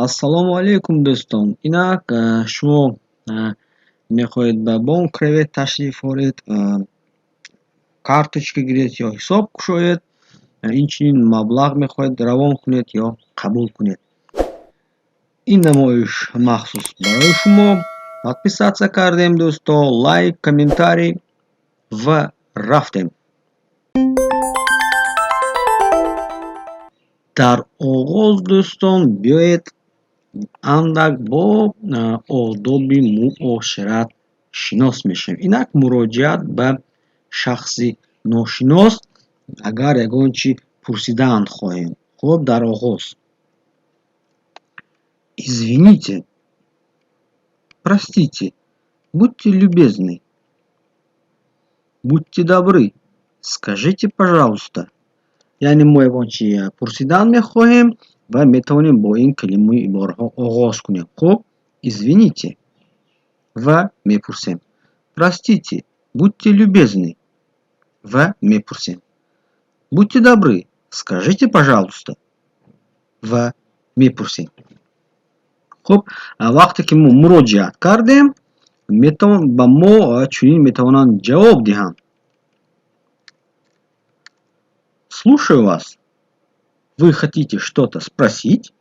Ассалому алайкум, дӯстон! Инак шумо мехоҳед ба бонк равед, ташриф оред, карточка гиред ё ҳисоб кушоед, инчунин маблағ мехоҳед равон кунед ё қабул кунед. Ин намоиш махсус барои шумо. Подписаться кардем, дӯсто, лайк, комментарий ва рафтем. Дар оғоз, дӯстон, биёед, андак бо одоби муошират шинос мешавем. Инак, муроҷиат ба шахси ношинос, агар ягон чӣ пурсидаанд хоҳем. Хуб, дар оғоз: Извините, простите, будьте любезны, будьте добры, скажите, пожалуйста. Яъне мо ягон чи пурсидан мехоҳем ва метавонем бо ин калимаю ибораҳо оғоз кунем. Хуб, извините ва мепурсем, простите, будьте любезны ва мепурсем, будьте добры, скажите, пожалуйста ва мепурсем. Хуб, вақте ки мо муроҷиат кардем, ба мо чунин метавонанд ҷавоб диҳанд: Слушаю вас. Вы хотите что-то спросить?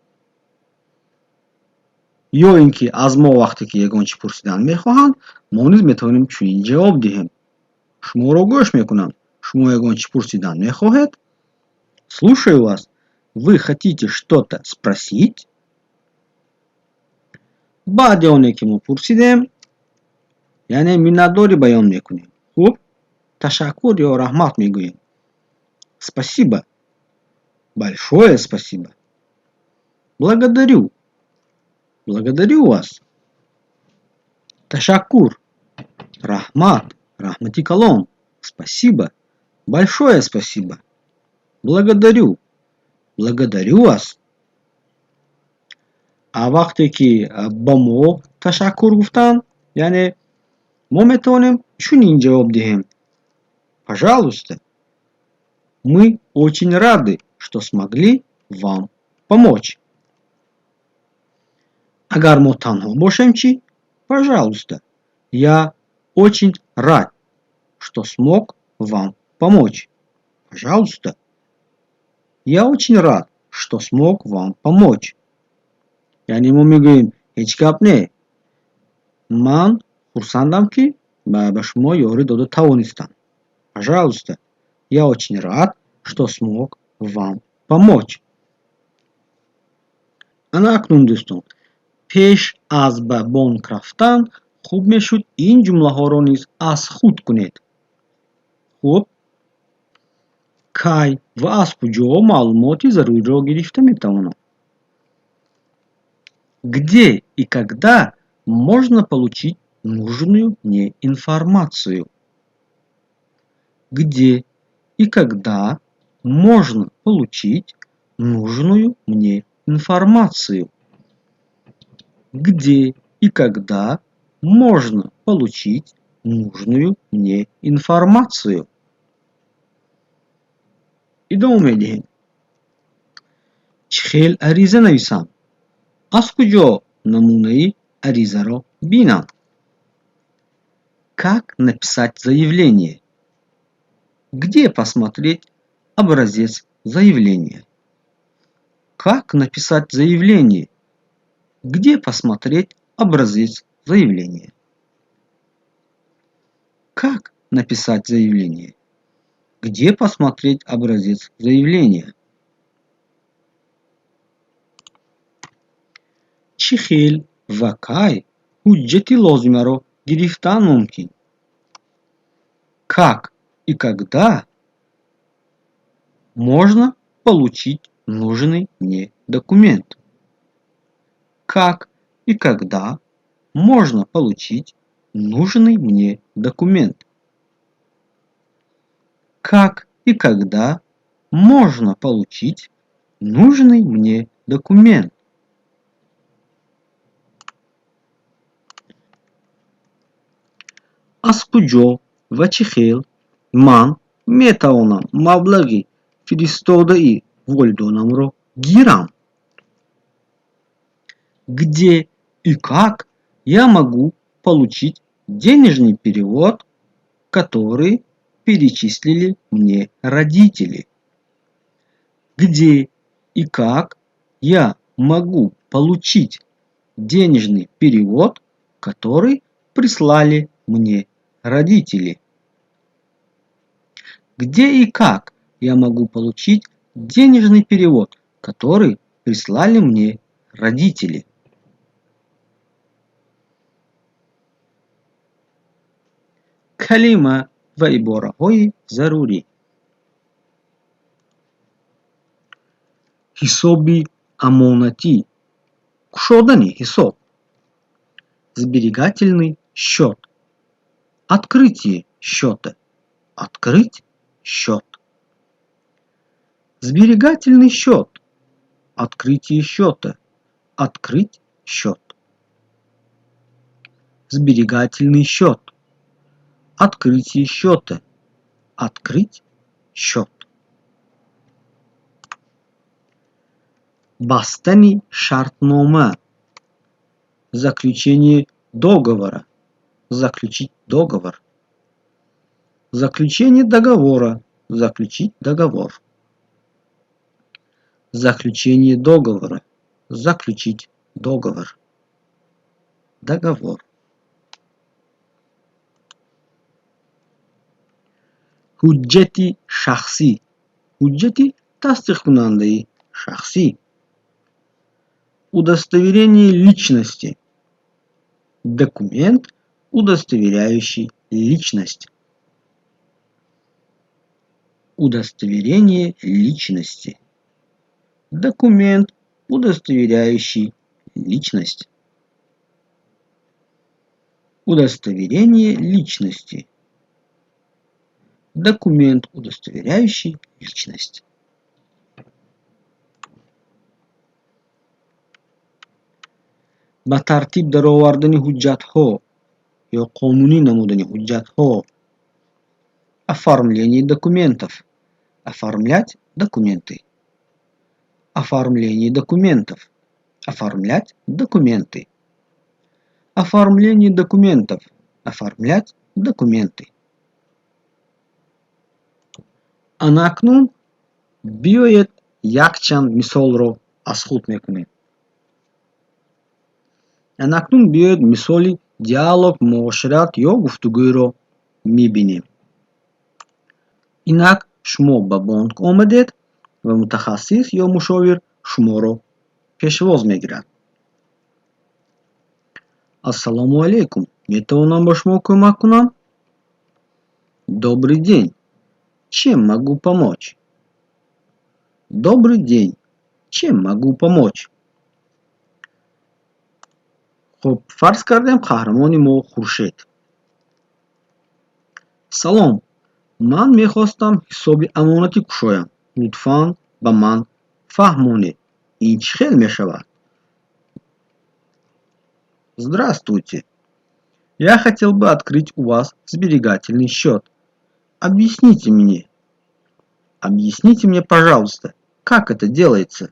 Ё ин ки аз мо вақте ки ягон чӣ пурсидан мехоҳанд, мо низ метавонем чунин ҷавоб диҳем: Шуморо гӯш мекунам. Шумо ягон чӣ пурсидан мехоҳед? Слушаю вас. Вы хотите что-то спросить? Баъди оне ки мо пурсидем, яъне миннатдорӣ баён мекунем. Хуб, ташаккур ё раҳмат мегӯем: Спасибо, большое спасибо, благодарю, благодарю вас. Ташаккур, раҳмат, раҳмати калон, спасибо, большое спасибо, благодарю, благодарю вас. А вақте ки ба мо ташаккур гуфтанд, яъне мо метавонем чунин ҷавоб диҳем: Пожалуйста, мы очень рады, что смогли вам помочь. Агар мо танҳо бошем чӣ? Пожалуйста, я очень рад, что смог вам помочь. Пожалуйста, я очень рад, что смог вам помочь. Яъне мо мегӯем: ҳеҷ гап не, ман хурсандам, ки ба шумо ёрӣ дода тавонистам. Пожалуйста, я очень рад, что смог вам помочь. Ана акнун, дӯстон, пеш аз ба бонк рафтан хуб мешуд ин ҷумлаҳоро низ аз худ кунед. Хуб, кай ва аз куҷо маълумоти заруриро гирифта метавонам? Где и когда можно получить нужную мне информацию? Где и когда можно получить нужную мне информацию? Где и когда можно получить нужную мне информацию? Идома медиҳем. Чӣ хел ариза нависам? Аз куҷо намунаи аризаро бинам? Как написать заявление? Где посмотреть образец заявления? Как написать заявление? Где посмотреть образец заявления? Как написать заявление? Где посмотреть образец заявления? Чӣ хел ва кай ҳуҷҷати лозимаро гирифтан мумкин? Как и когда можно получить нужный мне документ? Как и когда можно получить нужный мне документ? Как и когда можно получить нужный мне документ? Аз куҷо ва чӣ хел ман метавонам маблағи фиристодаи волидонамро гирам? Где и как я могу получить денежный перевод, который перечислили мне родители? Где и как я могу получить денежный перевод, который прислали мне родители? Где и как я могу получить денежный перевод, который прислали мне родители? Калима ва ибораҳои зарурӣ: ҳисоби амонатӣ, кушодани ҳисоб, сберегательный счёт, открытие счёта, открыть счёт, сберегательный счёт, открытие счёта, открыть счёт, сберегательный счёт, открытие счёта, открыть счёт. Бастани шартнома, заключение договора, заключить договор, заключение договора, заключить договор, заключение договора, заключить договор, договор. Ҳуҷҷати шахсӣ, ҳуҷҷати тасдиқкунандаи шахсӣ, удостоверение личности, документ, удостоверяющий личность, удостоверение личности, документ, удостоверяющий личность, удостоверение личности, документ, удостоверяющий личность. Ба тартиб даровардани ҳуҷҷатҳо ё қонунӣ намудани ҳуҷҷатҳо, оформление документов, оформлять документы, оформление документов, оформлять документы, оформление документов, оформлять документы. Ана акнун биёед, якчанд мисолро аз худ мекунем. Ана акнун биёед, мисоли диалог, муошират ё гуфтугӯйро мебинем. Инак, шумо ба бонк омадед ва мутахассис ё мушовир шуморо пешвоз мегирад. Ассалому алайкум, метавонам ба шумо кӯмак кунам? Добрый день, чем могу помочь? Добрый день, чем могу помочь? Хуб, фарз кардем, қаҳрамони мо Хуршед. Салом, ман мехостам ҳисоби амонатӣ кушоям. Лутфан ба ман фаҳмонед, ин чӣ хел мешавад? Здравствуйте, я хотел бы открыть у вас сберегательный счет. Объясните мне, пожалуйста, как это делается.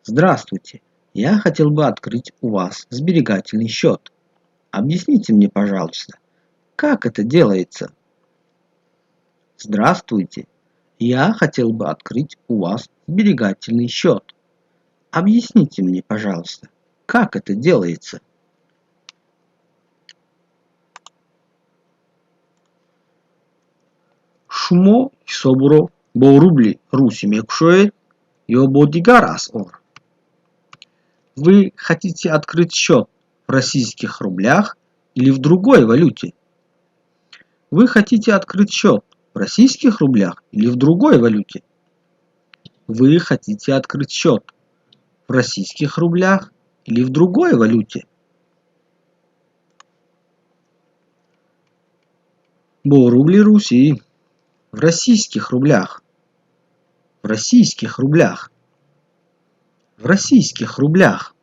Здравствуйте, я хотел бы открыть у вас сберегательный счет. Объясните мне, пожалуйста, как это делается. Здравствуйте, я хотел бы открыть у вас сберегательный счет. Объясните мне, пожалуйста, как это делается. Шумо ҳисобро бо рубли русӣ мекушоед ё бо дигар асъор? Вы хотите открыть счет в российских рублях или в другой валюте? Вы хотите открыть счет в российских рублях или в другой валюте? Вы хотите открыть счет в российских рублях или в другой валюте? Бо рубли русӣ, в российских рублях, в российских рублях, в российских рублях.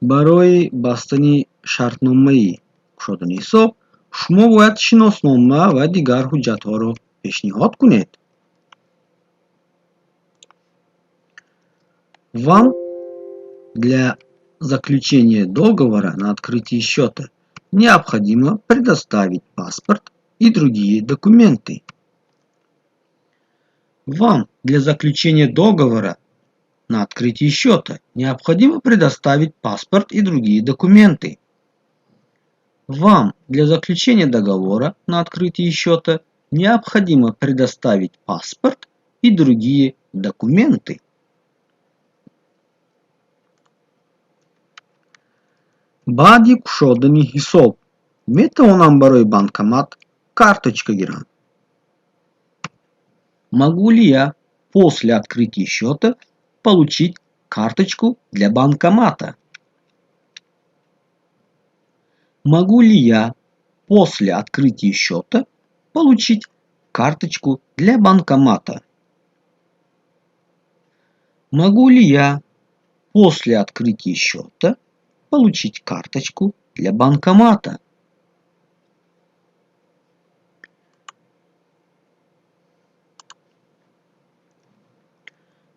Барои бастани шартномаи кушодани ҳисоб шумо бояд шиноснома ва дигар ҳуҷҷатҳоро Пешниҳод кунед. Вам для заключения договора на открытие счета необходимо предоставить паспорт и другие документы. Вам для заключения договора на открытие счета необходимо предоставить паспорт и другие документы. Вам для заключения договора на открытие счета необходимо предоставить паспорт и другие документы. Баъди кушодани ҳисоб метавонам барои банкомат карточка гирам? Могу ли я после открытия счета получить карточку для банкомата? Могу ли я после открытия счета получить карточку для банкомата? Могу ли я после открытия счета получить карточку для банкомата?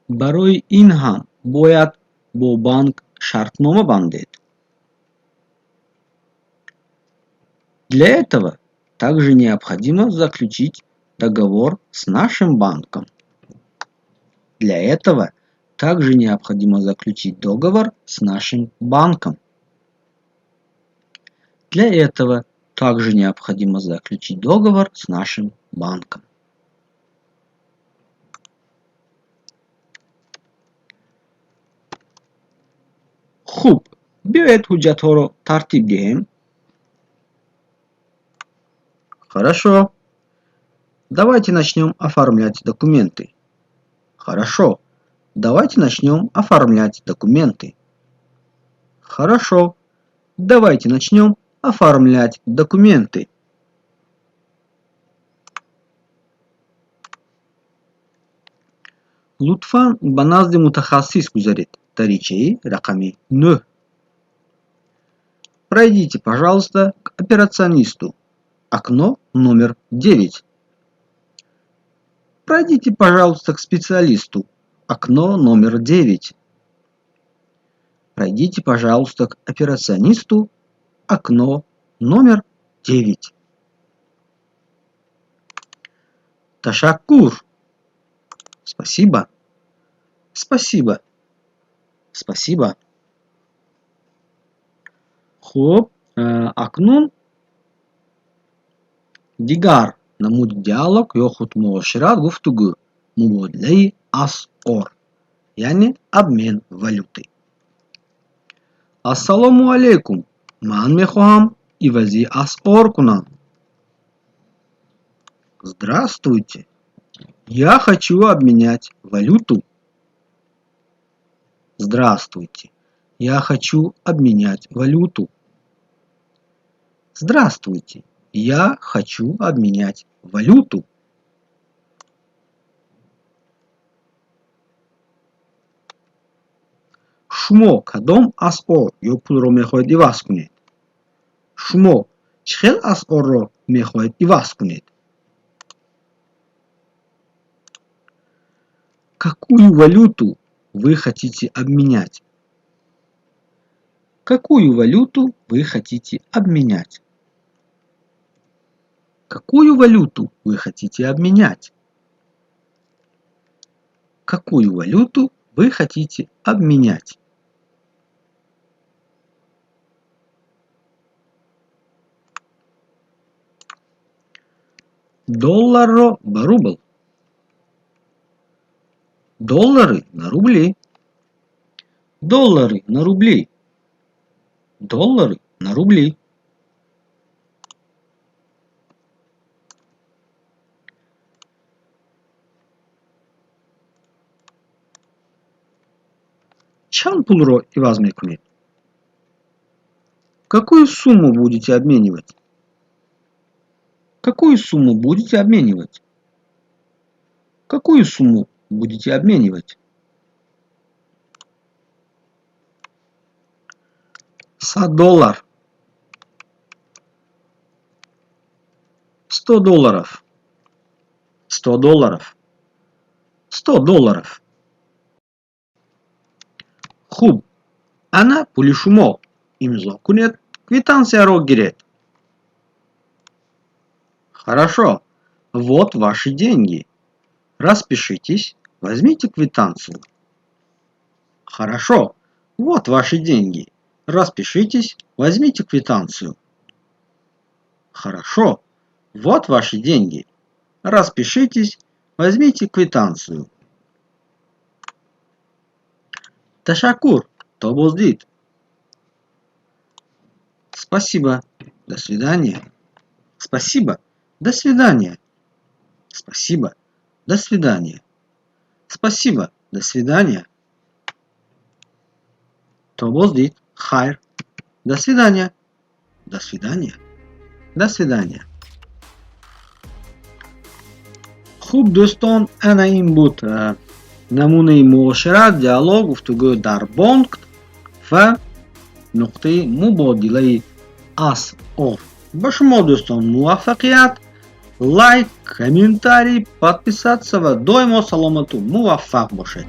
Барои ин ҳам бояд бо банк шартнома бандед. Для этого также необходимо заключить договор с нашим банком. Для этого также необходимо заключить договор с нашим банком. Для этого также необходимо заключить договор с нашим банком. Хуб, биёед ҳуҷҷатҳоро тартиб диҳем. Хорошо, давайте начнем оформлять документы. Хорошо, давайте начнем оформлять документы. Хорошо, давайте начнем оформлять документы. Лутфан, ба назди мутахассис гузаред, даричаи рақами 9. Пройдите, пожалуйста, к операционисту, окно номер 9. Пройдите, пожалуйста, к специалисту, окно номер 9. Пройдите, пожалуйста, к операционисту, окно номер 9. Ташаккур. Спасибо, спасибо, спасибо. Хуб, акнун дигар намуди диалог ё худ муошират, гуфтугӯ, мубодилаи асъор, яъне обмен валюты. Ассалому алайкум, ман мехоҳам ивази асъор кунам. Здравствуйте, я хочу обменять валюту. Здравствуйте, я хочу обменять валюту. Здравствуйте, я хочу обменять валюту. Шумо кадом асъор ё пулро мехоҳед иваз кунед? Шумо чӣ хел асъорро мехоҳед иваз кунед? Какую валюту вы хотите обменять? Какую валюту вы хотите обменять? Какую валюту вы хотите обменять? Какую валюту вы хотите обменять? Долларро ба рубл. Доллары на рубли. Доллары на рубли. Доллары на рубли. Чанд пулро иваз мекунед? Какую сумму будете обменивать? Какую сумму будете обменивать? Какую сумму будете обменивать? 100 доллар. 100 долларов. 100 долларов. 100 долларов. Хуб, ана пули шумо, имзо кунед, квитансияро гиред. Хорошо, вот ваши деньги, распишитесь, возьмите квитанцию. Хорошо, вот ваши деньги, распишитесь, возьмите квитанцию. Хорошо, вот ваши деньги, распишитесь, возьмите квитанцию. Ташаккур, то боздид. Спасибо, до свидания. Спасибо, до свидания. Спасибо, до свидания. Спасибо, до свидания. То боздид, хайр. До свидания. До свидания. До свидания. Хуб, дӯстон, ана ин буд намунаи муошират, диалог, гуфтугӯ дар бонк ва нуқтаи мубодилаи асъор. Ба шумо, дӯстон, муваффақият, лайк, комментарий, подписаться ва доимо саломату муваффақ бошед.